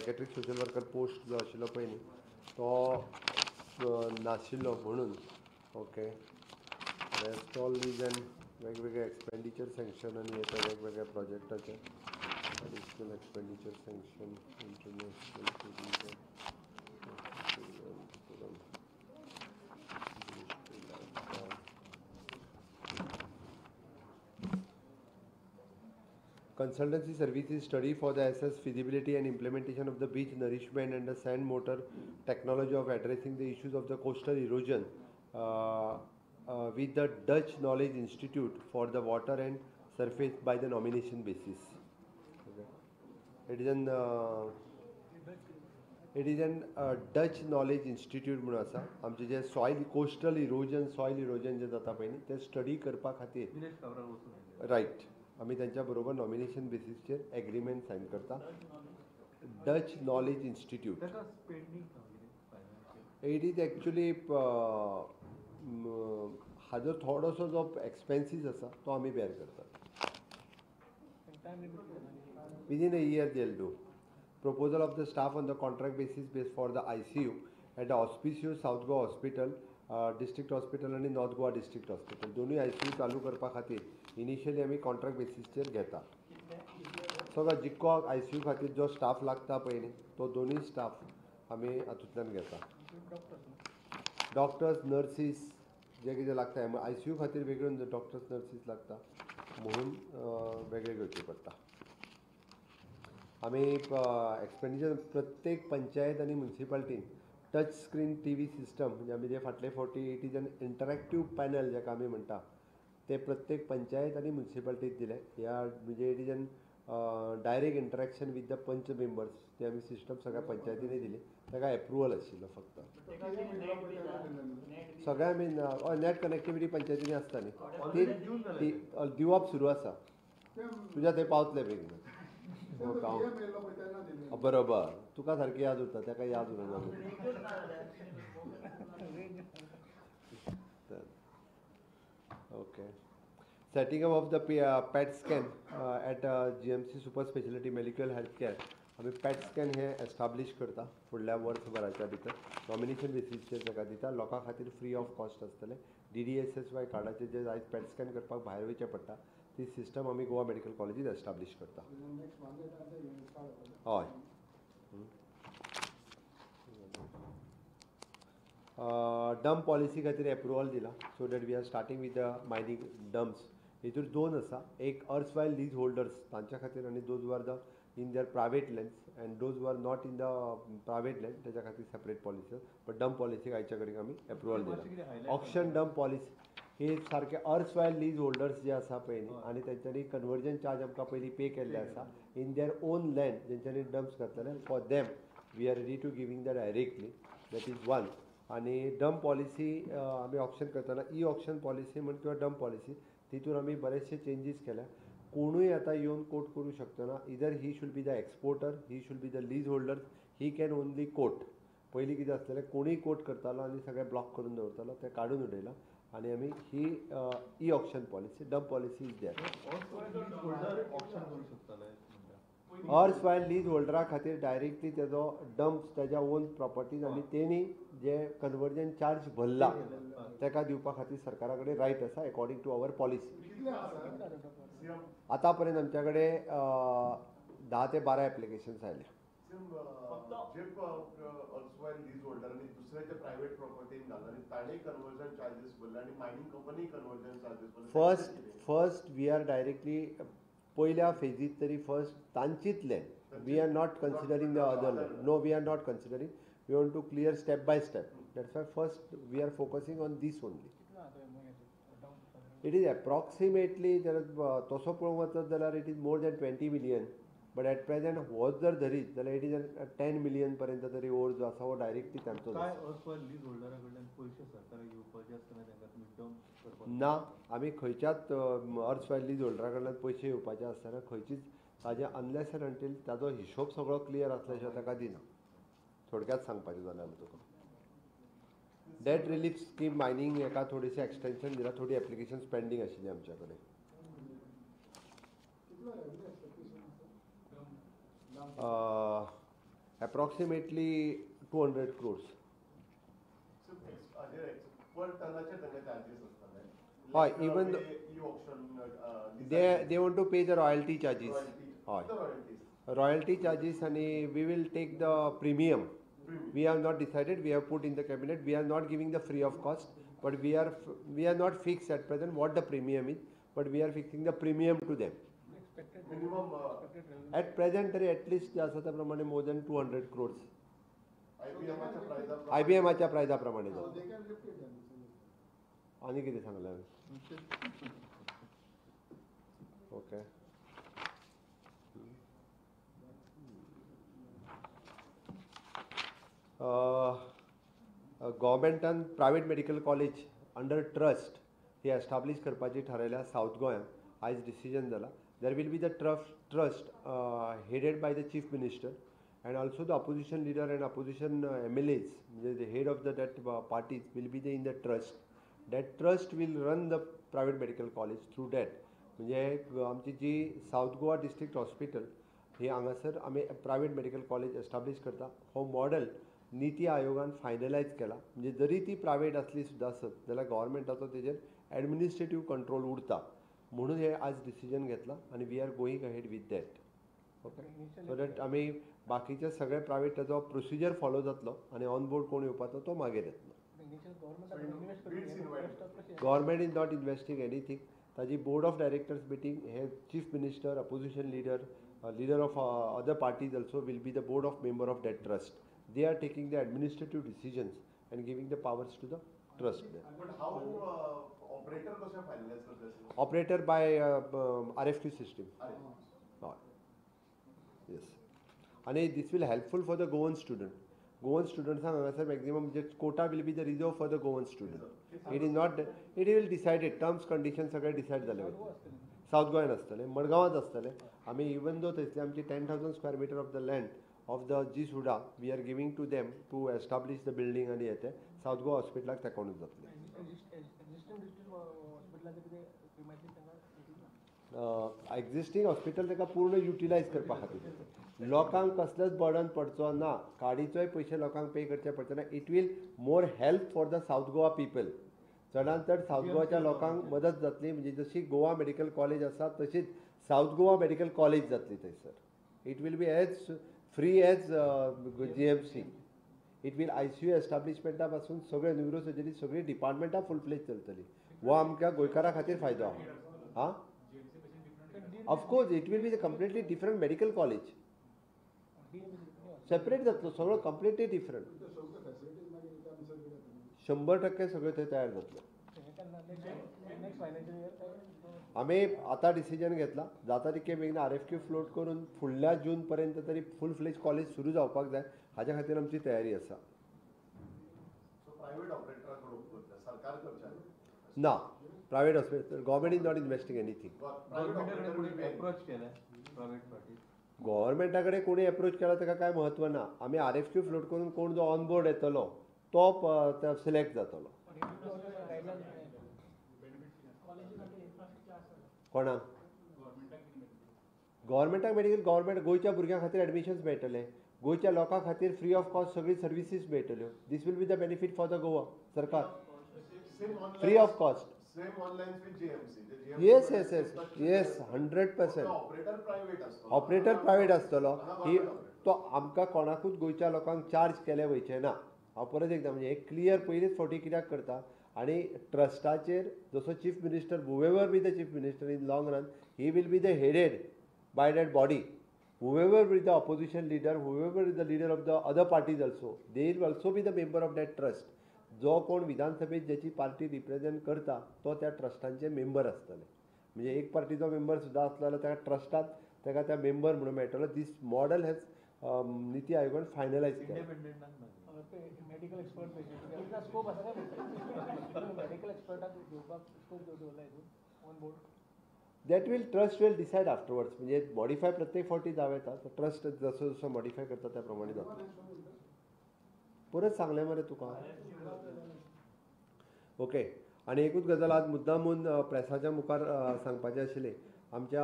Psychiatric social worker post जो आशिल्लो पळय न्ही तो नाशिल्लो म्हणून. Okay, rest all is an वेगवेगळे एक्सपेंडिचर सँक्शन आनी हे ते वेगवेगळ्या प्रोजेक्टाचे additional expenditure sanction international tourism. Consultancy services study for the assess feasibility and implementation of the beach nourishment and the sand mortar technology of addressing the issues of the coastal erosion with the Dutch Knowledge Institute for the Water and Surface by the nomination basis. Okay. It is an Dutch Knowledge Institute म्हणून आसा आमचे जे soil coastal erosion soil erosion जे जाता पळय न्ही ते study करपा खातीर right आमी तांच्या बरोबर नॉमिनेशन बेसीसचेर एग्रीमेंट सायन करता. Dutch knowledge institute it is actually हाजो थोडोसो जो एक्सपेन्सीस आसा तो आमी बेर करतात. Within a year they will do. Proposal of the staff on the contract basis base for the ICU at the Hospicio South Goa hospital, district hospital आनी north Goa district hospital दोनूय ICU चालू करपा खातीर इनिशियली आमी contract बेसीसचेर घेता. सगळो जितको ICU खातीर जो स्टाफ लागता पळय न्ही तो दोनूय स्टाफ आमी हातूंतल्यान घेता. डॉक्टर्स नर्सीस जे कितें लागता ICU खातीर वेगळ्यो डॉक्टर्स नर्सीस लागता म्हणून वेगळे घेवचे पडटा. आमी एक्सपेंडिचर प्रत्येक पंचायत आनी मुन्सिपाल्टीन touch screen TV system म्हणजे आमी जे फाटले फावटी it is an interactive panel जाका आमी म्हणटा ते प्रत्येक पंचायत आनी मुन्सिपाल्टीक दिले. ह्या म्हणजे it is an direct interaction with the panch members ते आमी सिस्टम सगळ्या पंचायतींनी दिली. ताका एप्रुवल आशिल्लो फक्त सगळ्या आमी नॅट कनेक्टिविटी पंचायतींनी आसता न्ही ती दिवप सुरू आसा. तुज्या थंय पावतले बेगीन. बरोबर तुका सारकी याद उरता ताका याद उरना. Okay, setting up of the PET scan at GMC super speciality medical health care आमी पॅट स्कॅन हे एस्टाब्लीश करता फुडल्या वर्सभराच्या भितर. नॉमिनेशन बेसीसचेर ताका दिता. लोकां खातीर फ्री ऑफ कॉस्ट आसतलें. DDSSY कार्डाचेर जे आयज पॅट स्कॅन करपाक भायर वयचें पडटा ती सिस्टम आमी गोवा मेडिकल कॉलेजीत एस्टाब्लीश करता. हय, डम्प पॉलिसी खातीर एप्रुवल दिला so that we are starting with the mining dumps. हितूर दोन आसा, एक अर्सवायल लीज होल्डर्स तांच्या खातीर आनी those who are the in their private lands and those who are not in the private land ताच्या खातीर separate policy. But dump policy आयच्या कडेन आमी एप्रुवल दिला. ऑक्शन डम्प पॉलिसी हे सारके अर्सवायल लीज होल्डर्स जे आसा पळय न्ही आनी तेंच्यांनी कन्वर्जन चार्ज आमकां पयलीं पे केल्ले आसा in their own land जेंच्यांनी dumps घातलेले for them we are ready to giving the directly that is one. आनी डम्प पॉलिसी आमी ऑक्शन करतना ई ऑक्शन पॉलिसी म्हण किंवा डम्प पॉलिसी तितून आमी बरेचशे चेंजीस केल्या. कोणूय आतां येवन कोट करूं शकतना either he should be the exporter, he should be the lease holder, he can only quote. पयलीं कितें आसलेलें कोणूय कोट करतालो आनी सगळें ब्लॉक करून दवरतालो तें काडून उडयलां आनी आमी ही e auction policy dump policy is there. Erstwhile lease होल्डरा खातीर डायरेक्टली तेजो डम्प ताज्या ओन प्रॉपर्टीज आनी तेणी जे कन्वर्जन चार्ज भरला ताका दिवपा खातीर सरकारा कडेन रायट आसा अकॉर्डिंग टू our policy. आतां पर्यंत आमच्या कडेन 10 ते 12 एप्लिकेशन्स आयले. जे अर्सवायल लीज होल्डरांनी दुसऱ्याच्या प्रायव्हेट प्रॉपर्टीन घाला आनी ताणें कन्वर्जन चार्जीस भरले आनी मायनिंग कंपनी कन्वर्जन चार्जीस भरले. फर्स्ट we are directly पयल्या फेजीत तरी first तांचीच land. We are not considering the other land. No, we are not considering. We want to clear step by step. That's why first we are focusing on this only. It is approximately जर तसो पळोवंक वचत जाल्यार it is more than 20 million but at present हो जर धरीत जाल्यार it is 10 million पर्यंत तरी ओर जो आसा हो डायरेक्टली तांचो. ना, आमी खंयच्याच अर्सवायल लीज होल्डरा कडल्यान पयशे येवपाचे आसतना खंयचीच ताजे अनलेस एंड अंटील ताजो हिशोब सगळो क्लियर आसल्या शिवाय ताका दिना. थोडक्यात सांगपाचें जाल्यार तुका डेट रिलीफ स्कीम मायनींग हेका थोडेशें एक्सटेंशन दिलां. थोडी एप्लिकेशन्स पेंडींग आशिल्ली आमच्या कडेन. Approximately 200 crores. पर टनाचे तांकां चार्जीस आसतले. हय, even they want to pay the royalty charges. हय, रॉयल्टी चार्जीस आनी we will take the premium. We have not decided, we have put in the cabinet, we are not giving the free of cost, but we are not fixed at present what the premium is, but we are fixing the premium to them. Minimum at present तरी at least जे आसा त्या प्रमाणे more than 200 crores. आयबीएमाच्या प्रायजा प्रमाणे जाता. आनी कितें सांगलें हांवें? ओके. गव्हर्मेंटान private medical college under trust ही एस्टाब्लीश करपाची थारायल्या सावथ गोंयांत. आयज डिसिजन जाला. There will be the trust headed by the chief minister and also the opposition leader and opposition MLAs, म्हणजे the head of the that parties will be the in the trust. That trust will run the private medical college through that. म्हणजे आमची जी south Goa district hospital ही हांगासर आमी private medical college establish करता. हो model नीती आयोगान finalise केला. म्हणजे जरी ती प्रायवेट आसली सुद्दां आसत जाल्यार गव्हर्मेंटाचो तेजेर एडमिनिस्ट्रेटीव कंट्रोल उरता म्हणून हे आज डिसिजन घेतला आनी we are going ahead with that. Okay, so that आमी बाकीचे सगळे प्रायवेट ताजो प्रोसिजर फॉलो जातलो आनी ऑन बोर्ड कोण येवपाचो तो मागीर येतलो. Government is not investing anything. ताजी board of directors meeting hey chief minister, opposition leader, leader of other parties also will be the board of member of that trust. They are taking the administrative decisions and giving the powers to the trust. But how operator कशें finalize करता? Operator by RFQ system. Yes. आनी this will helpful for the Goan student. Goan स्टुडंट्सांक हांगासर maximum J quota will be the reserve for the Goan student. It is not, it will decided, terms condition सगळे decide जाले वयतले. South गोंयान आसतलें, मडगांवांत आसतलें. आमी even though थंयसरली आमची 10,000 square metre of the land of the GSUDA we are giving to them to establish the building आनी हें तें सावथ गोवा हॉस्पिटलाक तेंकोनूच जातलें. एग्जिस्टींग हॉस्पिटल ताका पूर्ण युटिलायज करपा खातीर लोकांक कसलेच बर्डन पडचो ना, काडीचोय पयशे लोकांक पे करचे पडचे ना. It will more help for the South Goa people. चडान चड सावथ गोवाच्या लोकांक मदत जातली. म्हणजे जशी गोवा मेडिकल कॉलेज आसा तशीच सावथ गोवा मेडिकल कॉलेज जातली थंयसर. It will be as free as GMC. It will ICU एस्टाब्लिशमेंटा पासून सगळे न्युरोसर्जरी सगळीं डिपार्टमेंटां फूल फ्लेज चलतली. हो आमकां गोंयकारां खातीर फायदो आहा. आं, of course it will be the completely different medical college, separate जातलो सगळो, कंप्लिटली डिफरंट. 100% सगळें थंय तयार जातलें. आमी आतां डिसिजन घेतला, जाता तितके बेगीन RFQ float करून फुडल्या जून पर्यंत तरी फूल फ्लेज कॉलेज सुरू जावपाक जाय, हाज्या खातीर आमची तयारी आसा. ना, private hospital government is not investing anything. गव्हर्मेंटा कडेन कोणी एप्रोच केला ताका कांय म्हत्व ना. आमी RFQ float करून कोण जो ऑन बोर्ड येतलो तो सिलेक्ट जातलो. कोणाक? गव्हर्मेंटाक मेडिकल गव्हर्मेंट गोंयच्या भुरग्यां खातीर एडमिशन्स मेळटले, गोंयच्या लोकां खातीर फ्री ऑफ कॉस्ट सगळी सर्विसीस मेळटल्यो. This will be the benefit for the Goa सरकार, free of cost. Yes yes yes yes, 100%. Operator private आसतलो. ही तो आमकां कोणाकूच गोंयच्या लोकांक चार्ज केले वयचे ना. हांव परत एकदां म्हणजे हे क्लियर पयलीच फावटी कित्याक करता. आनी ट्रस्टाचेर जसो chief minister, whoever be the chief minister in long run, he will be the headed by that body. Whoever be the opposition leader, whoever is the leader of the other parties also, they will also be the member of that trust. जो कोण विधानसभेत ज्याची party represent करता तो त्या ट्रस्टांचे member आसतले. म्हणजे एक पार्टीचो मेंबर सुद्दां आसलो जाल्यार ताका ट्रस्टांत ताका त्या मेंबर म्हणून मेळटलो. दीस मॉडल हॅज निती आयोगान फायनलायज केला. Medical expert scope आसा मेडिकल एक्सपर्टाक घेवपाक स्कोप दवरला हितून on board? That will trust will decide afterwards. म्हणजे मॉडिफाय प्रत्येक फावटी जावं येता, ट्रस्ट जसो जसो मॉडिफाय करता त्या प्रमाणे जाता. परत सांगलें मरे तुका. ओके, आनी एकूच गजाल आज मुद्दामून प्रेसाच्या मुखार सांगपाचें आशिल्लें. आमच्या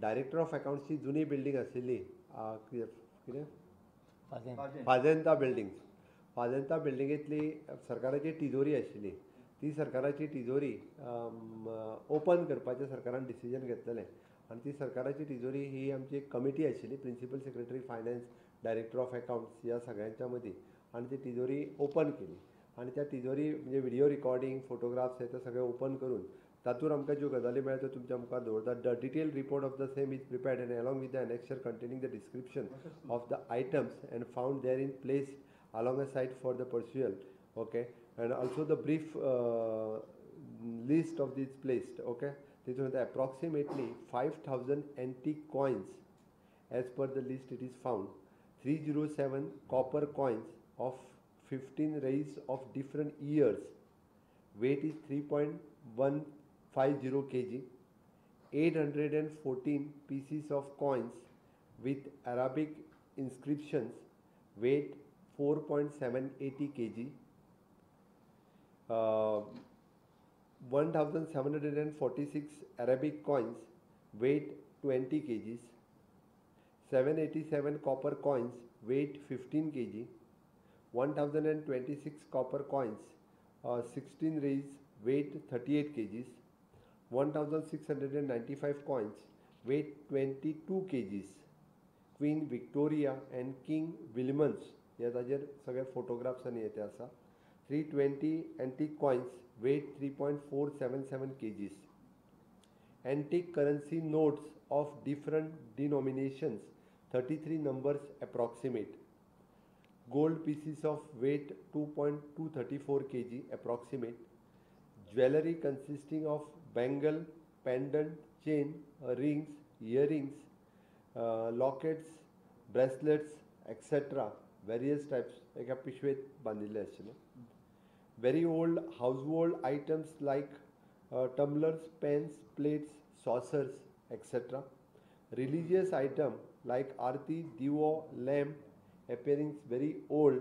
डायरेक्टर ऑफ अकाउंट्सची जुनी बिल्डींग आशिल्ली, कितें फाजेंता बिल्डींग. फाजेंता बिल्डिंगेंतली सरकाराची तिजोरी आशिल्ली, ती सरकाराची तिजोरी ओपन करपाचें सरकारान डिसिजन घेतलेलें आनी ती सरकाराची तिजोरी ही आमची एक कमिटी आशिल्ली, principal secretary finance, director of accounts ह्या सगळ्यांच्या मदीं, आनी ती तिजोरी ओपन केली आनी त्या तिजोरी म्हणजे व्हिडियो रिकॉर्डिंग, फोटोग्राफ्स हे ते सगळे ओपन करून तातूंत आमकां ज्यो गजाली मेळ्ळ्यो त्यो तुमच्या मुखार दवरता. The detail report of the same is prepared and along with the annexure containing the description of the items and found there in place along a site for the perusal, okay, and also the brief list of these placed, okay. तितून approximately 5000 antique coins as per the list it is found, 307 copper coins of 15 reis of different years, weight is 3.150 kg, 814 pieces of coins with Arabic inscriptions, weight 4.780 kg, 1746 Arabic coins, weight 20 kgs, 787 copper coins, weight 15 kg, 1026 copper coins, 16 reis, weight 38 kgs, 1695 coins, weight 22 kgs, Queen Victoria and King Williams ह्या ताजेर सगळे photographs आनी हे ते आसा, 320 antique coins, weight 3.477 kgs, antique currency notes of different denominations, 33 numbers approximate, gold pieces of weight 2.234 kg approximate, jewellery consisting of bangle, pendant, chain, rings, earrings, lockets, bracelets etcetera, various types एका पिशवेंत बांदिल्ले आशिल्ले. Very old household items like tumblers, pans, plates, saucers etcetera, religious item like aarti, दिवो, lamp appearing very old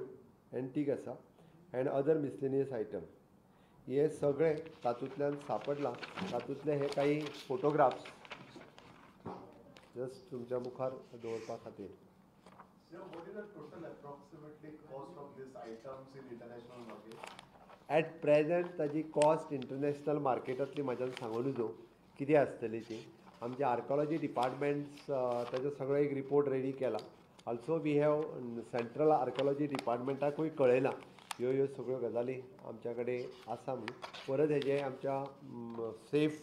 antique आसा and other miscellaneous item. हे सगळे तातूंतल्यान सापडलां. तातूंतले हे काही फोटोग्राफ्स जस्ट तुमच्या मुखार दवरपा खातीर. What is the total approximately cost of these items in international market? At present ताजी कॉस्ट इंटरनॅशनल मार्केटांतली म्हाज्यान सांगू नजो कितें आसतली ती. आमचे आर्कोलॉजी डिपार्टमेंट्स ताजो सगळो एक रिपोर्ट रेडी केला. Also we have central archaeology डिपार्टमेंटाकूय कळयलां ह्यो ह्यो सगळ्यो गजाली आमच्या कडेन आसा म्हणून. परत हेजें आमच्या सेफ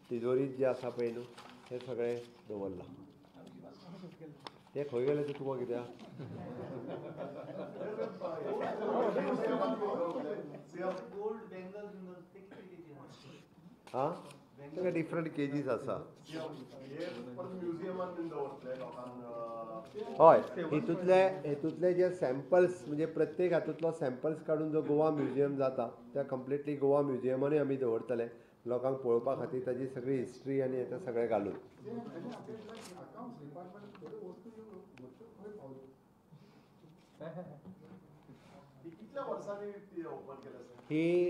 तिजोरीत जें आसा पळय न्हू हें सगळें दवरलां. ते खंय गेले ते तुका कित्याक? आं ताका डिफरंट केजीस आसा. हय, हितूंतले हितूंतले जे सॅम्पल्स म्हणजे प्रत्येक हातूंतलो सॅम्पल्स काडून जो गोवा म्युझियम जाता त्या कंप्लिटली गोवा म्युझियमानूय आमी दवरतले लोकांक पळोवपा खातीर, ताजी सगळी हिस्ट्री आनी हें सगळें घालून. ही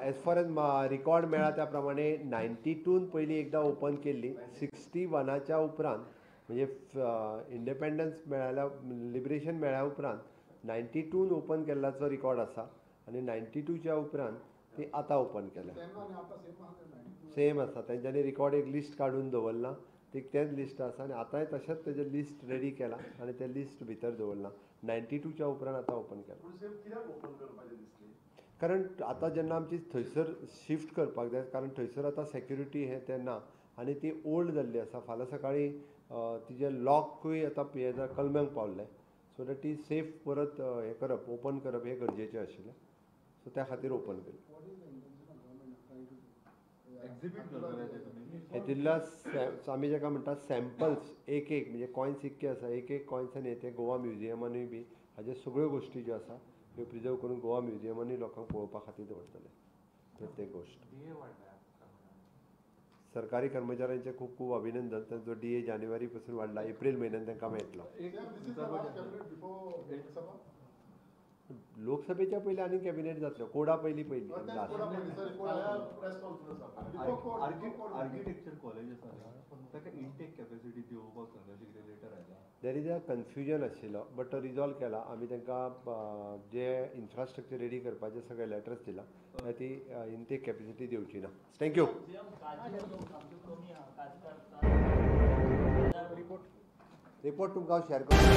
एज फार एज रिकॉर्ड मेळ्ळा त्या प्रमाणे 92 पयलीं एकदां ओपन केल्ली, 61च्या उपरांत म्हणजे इंडिपेंडन्स मेळ्ळ्या, लिबरेशन मेळ्ळ्या उपरांत 92 ओपन केल्ल्याचो रिकॉर्ड आसा आनी 92च्या उपरांत ती आतां ओपन केल्या. सेम आसा, तेंच्यांनी रिकॉर्ड एक लिस्ट काडून दवरलां, ती तेंच लिस्ट आसा आनी आतांय तशेंच तेजें लिस्ट रेडी केलां आनी तें लिस्ट भितर दवरलां. 92च्या उपरांत आतां ओपन केलां. कारण आतां जेन्ना आमची थंयसर शिफ्ट करपाक जाय, कारण थंयसर आतां सेक्युरिटी हें तें ना आनी ती ओल्ड जाल्ली आसा. फाल्यां सकाळीं तिजें लॉकूय आतां हें कलम्यांक पावल्लें, सो that ती सेफ परत हें करप, ओपन करप हें गरजेचें आशिल्लें. सो त्या खातीर ओपन केलें. हेतुंतल्या आमी जाका म्हणटा सॅम्पल्स एक एक म्हणजे कॉयन्स इतके आसा, एक एक कॉयन्स आनी ते गोवा म्युझियमानूय बी हाज्यो सगळ्यो गोश्टी ज्यो आसा त्यो प्रिजर्व करून गोवा म्युझियमानूय लोकांक पळोवपा खातीर दवरतले प्रत्येक गोश्ट. सरकारी कर्मचाऱ्यांचें खूब खूब अभिनंदन, तांचो DA जानेवारी पासून वाडला, एप्रील म्हयन्यान तांकां मेळटलो. लोकसभेच्या पयलीं आनी कॅबिनेट जातलो, कोडा पयलीं पयलीं लास्ट. आर्किटेक्चर कॉलेज आसा ताका इंटेक कॅपॅसिटी दिवपाक सांगता अशें कितें लेटर आयला. There is a confusion आशिल्लो, बट तो रिजॉल्व केला आमी. तांकां जे इन्फ्रास्ट्रक्चर रेडी करपाचे सगळे लेटर्स दिला. ती इनटेक कॅपॅसिटी दिवची ना. Thank you. कमी आहा काजकार. रिपोर्ट. रिपोर्ट तुमकां हांव शेअर करता.